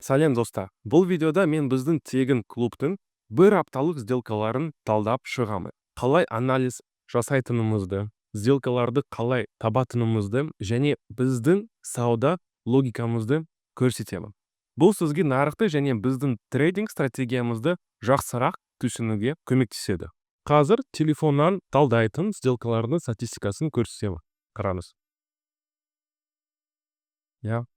Сәлем, достар! Бұл видеода мен біздің тегін клубтың бір апталық сделкаларын талдап шығамын. Қалай анализ жасайтынымызды, сделкаларды қалай табатынымызды және біздің сауда логикамызды көрсетемін. Бұл сізге нарықты және біздің трейдинг стратегиямызды жақсырақ түсінуге көмектеседі. Қазір телефоннан талдайтын сделкалардың статистикасын көрсетемін. Қараңыз. Иә.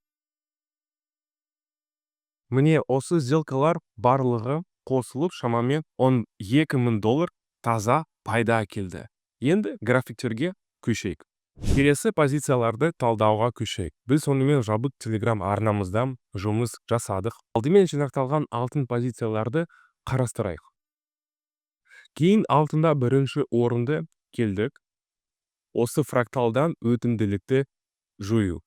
Міне, осы сделкалар барлығы қосылып, шамамен 12 мың доллар таза пайда әкелді. Енді графиктерге көшейік. Келесі позицияларды талдауға көшейік. Біз сонымен жабық Telegram арнамызда жұмыс жасадық. Алдымен жинақталған алтын позицияларды қарастырайық. Кейін алтында бірінші орынды келдік. Осы фракталдан өтімділікті жою.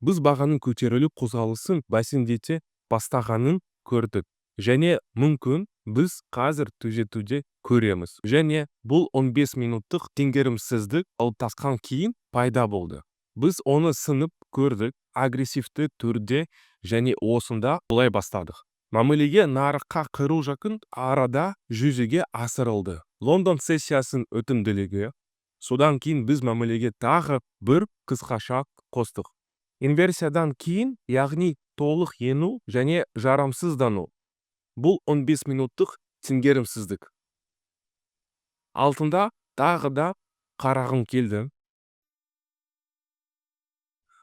Біз бағаның көтерілу қозғалысын бәсеңдете бастағанын көрдік. Және мүмкін біз қазір түзетуде көреміз. Және бұл 15 минуттық теңгерімсіздік қалыптасқан кейін пайда болды. Біз оны сынып көрдік агрессивті түрде және осында бұлай бастадық. Мәмілеге нарыққа кіру жақын арада жүзеге асырылды. Лондон сессиясының өтімділігі. Содан кейін біз мәмілеге тағы бір қысқаша қостық. Инверсиядан кейін, яғни толық ену және жарамсыздану. Бұл 15 минуттық теңгерімсіздік. Алтында тағы да қарағым келді.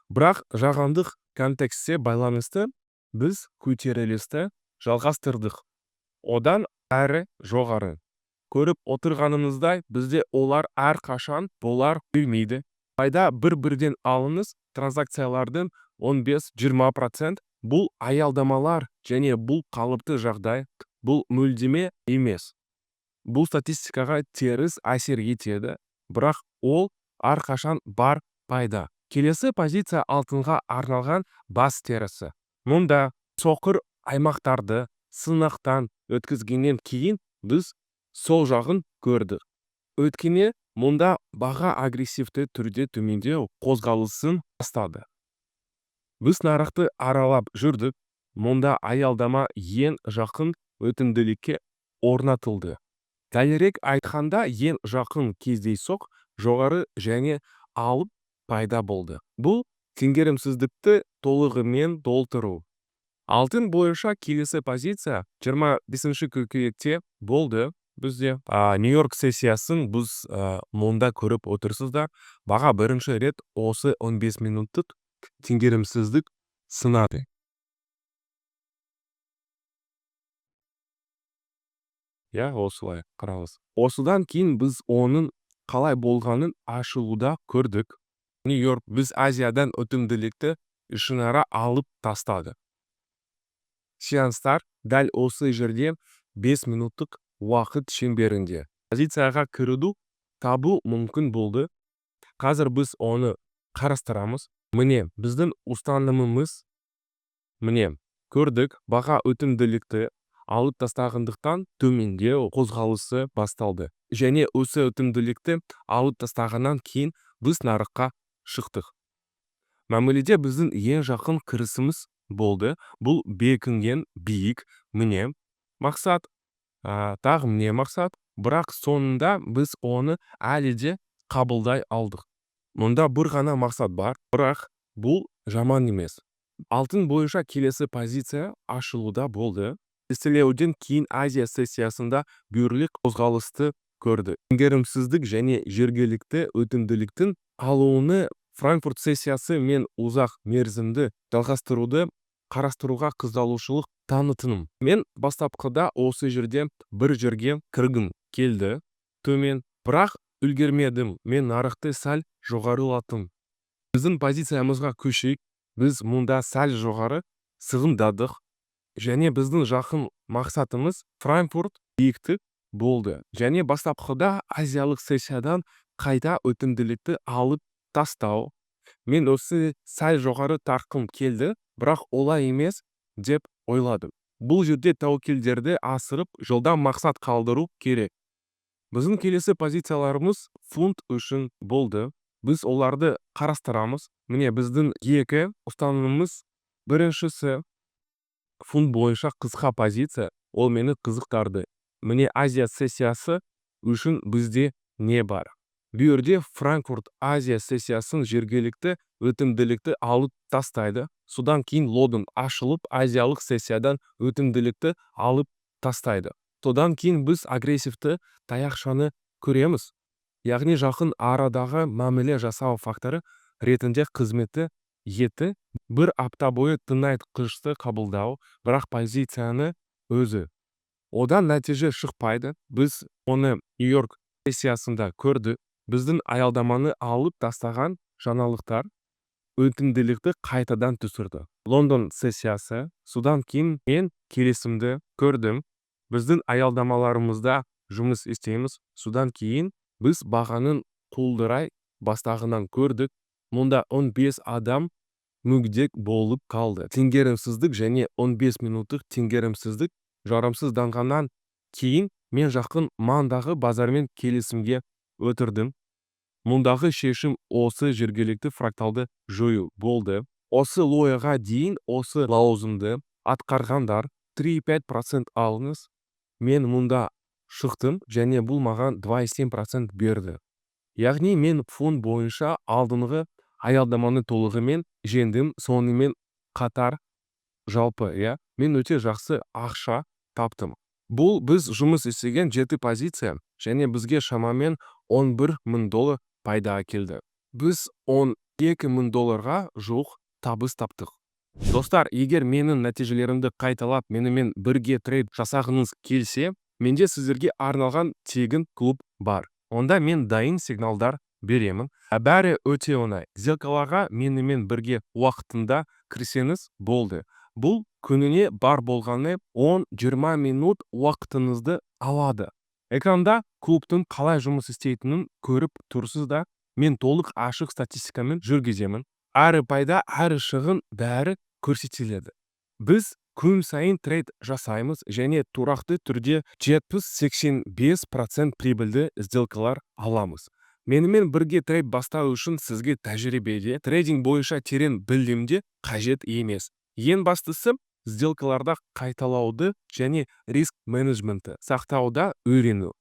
Бірақ жаһандық контекстте байланысты біз көтерілісті жалғастырдық. Одан әрі жоғары. Көріп отырғаныңыздай, бізде олар әрқашан болар бермейді. Пайда бір-бірден алыңыз транзакциялардың 15-20%. Бұл аялдамалар және бұл қалыпты жағдай, бұл мүлдеме емес. Бұл статистикаға теріс әсер етеді, бірақ ол әрқашан бар пайда. Келесі позиция алтынға арналған бас терісі. Мұнда соқыр аймақтарды сынақтан өткізгеннен кейін біз сол жағын көрдік. Өйткені мұнда баға агрессивті түрде төмендеу қозғалысын бастады. Біз нарықты аралап жүрдік, мұнда аялдама ең жақын өтімділікке орнатылды. Дәлірек айтқанда, ең жақын кездейсоқ жоғары және алып пайда болды. Бұл теңгерімсіздікті толығымен толтыру. Алтын бойынша келесі позиция 25 қыркүйекте болды бізде. Нью-Йорк сессиясын біз мұнда көріп отырсыздар. Баға бірінші рет осы 15 минуттық теңгерімсіздік сынады. Иә, осылай қараңыз. Осыдан кейін біз оның қалай болғанын ашылуда көрдік. Нью-Йорк біз Азиядан өтімділікті ішінара алып тастады. Сеанстар дәл осы жерде 5 минуттық уақыт шеңберінде. Позицияға кіруді табу мүмкін болды. Қазір біз оны қарастырамыз. Міне, біздің ұстанымымыз. Міне, көрдік, баға өтімділікті алып тастағандықтан төмендеу қозғалысы басталды. Және осы өтімділікті алып тастағаннан кейін біз нарыққа шықтық. Мәміледе біздің ең жақын кірісіміз болды. Бұл бекінген биік, міне мақсат, тағы міне мақсат, бірақ соңында біз оны әлі де қабылдай алдық. Мұнда бір ғана мақсат бар, бірақ бұл жаман емес. Алтын бойынша келесі позиция ашылуда болды. Тестілеуден кейін Азия сессиясында бүйірлік қозғалысты көрді. Теңгерімсіздік және жергілікті өтімділіктің алуыны Франкфурт сессиясы мен ұзақ мерзімді жалғастыруды қарастыруға қызығушылық таныттым. Мен бастапқыда осы жерде бір жерге кіргім келді төмен, бірақ үлгермедім. Мен нарықты сәл жоғарылаттым. Біздің позициямызға көшейік. Біз мұнда сәл жоғары сығымдадық. Және біздің жақын мақсатымыз Франкфурт биіктік болды. Және бастапқыда азиялық сессиядан қайта өтімділікті алып тастау. Мен осы сәл жоғары тартқым келді, бірақ олай емес деп ойладым. Бұл жерде тәуекелдерді асырып, жылдам мақсат қалдыру керек. Біздің келесі позицияларымыз фунт үшін болды. Біз оларды қарастырамыз. Міне, біздің екі ұстанымымыз. Біріншісі Фунт бойынша қысқа позиция, ол мені қызықтарды. Міне, Азия сессиясы үшін бізде не бар? Бұл жерде Франкфурт Азия сессиясын жергілікті өтімділікті алып тастайды. Содан кейін Лондон ашылып, азиялық сессиядан өтімділікті алып тастайды. Содан кейін біз агрессивті таяқшаны көреміз, яғни жақын арадағы мәміле жасау факторы ретінде қызметті етті. Бір апта бойы тыңайтқышты қабылдау, бірақ позицияны өзі. Одан нәтиже шықпайды. Біз оны Нью-Йорк сессиясында көрдік. Біздің аялдаманы алып тастаған жаңалықтар өтімділікті қайтадан түсірді. Лондон сессиясы, содан кейін мен келісімді көрдім. Біздің аялдамаларымызда жұмыс істейміз. Содан кейін біз бағаның құлдырай бастағанын көрдік. Мұнда 15 адам мүгедек болып қалды. Теңгерімсіздік және 15 минуттық теңгерімсіздік жарамсызданғаннан кейін мен жақын маңдағы базармен келісімге отырдым. Мұндағы шешім осы жергілікті фракталды жою болды. Осы лояға дейін осы лауазымды атқарғандар, 3,5% алыңыз. Мен мұнда шықтым және бұл маған 2,7% берді. Яғни мен фунт бойынша алдыңғы аялдаманы толығымен жеңдім. Сонымен қатар жалпы, иә, мен өте жақсы ақша таптым. Бұл біз жұмыс істеген жеті позиция және бізге шамамен 11 мың доллар пайда әкелді. Біз 12 мың долларға жуық табыс таптық. Достар, егер менің нәтижелерімді қайталап, менімен бірге трейд жасағыңыз келсе, менде сіздерге арналған тегін клуб бар. Онда мен дайын сигналдар беремін. Бәрі өте оңай. Сделкаларға менімен бірге уақытында кірсеңіз болды. Бұл күніне бар болғаны 10-20 минут уақытыңызды алады. Экранда клубтың қалай жұмыс істейтінін көріп тұрсыз да. Мен толық ашық статистикамен жүргіземін. Әрі пайда, әрі шығын, бәрі көрсетіледі. Біз күн сайын трейд жасаймыз және тұрақты түрде 70-85% прибыльді сделкалар аламыз. Менімен бірге трейд бастау үшін сізге тәжірибеде, трейдинг бойынша терең білім де қажет емес. Ең бастысы, сделкаларда қайталауды және риск менеджментті сақтауда үйрену.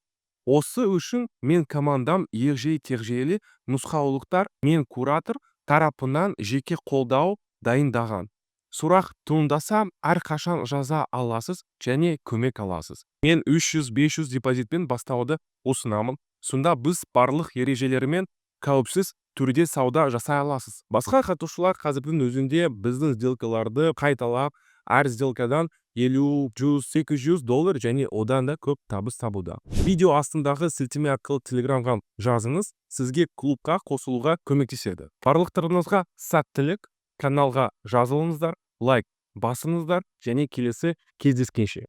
Осы үшін мен командам егжей-тегжейлі нұсқаулықтар мен куратор тарапынан жеке қолдау дайындаған. Сұрақ туындаса, әрқашан жаза аласыз және көмек аласыз. Мен 300-500 депозитпен бастауды ұсынамын. Сонда біз барлық ережелерімен қауіпсіз түрде сауда жасай аласыз. Басқа қатысушылар қазірдің өзінде біздің сделкаларды қайталап, әр сделкадан 50, 100, 800 доллар және одан да көп табыс табуда. Видео астындағы сілтеме арқылы Телеграмға жазыңыз, сізге клубқа қосылуға көмектеседі. Барлықтарыңызға сәттілік, каналға жазылыңыздар, лайк басыңыздар және келесі кездескенше.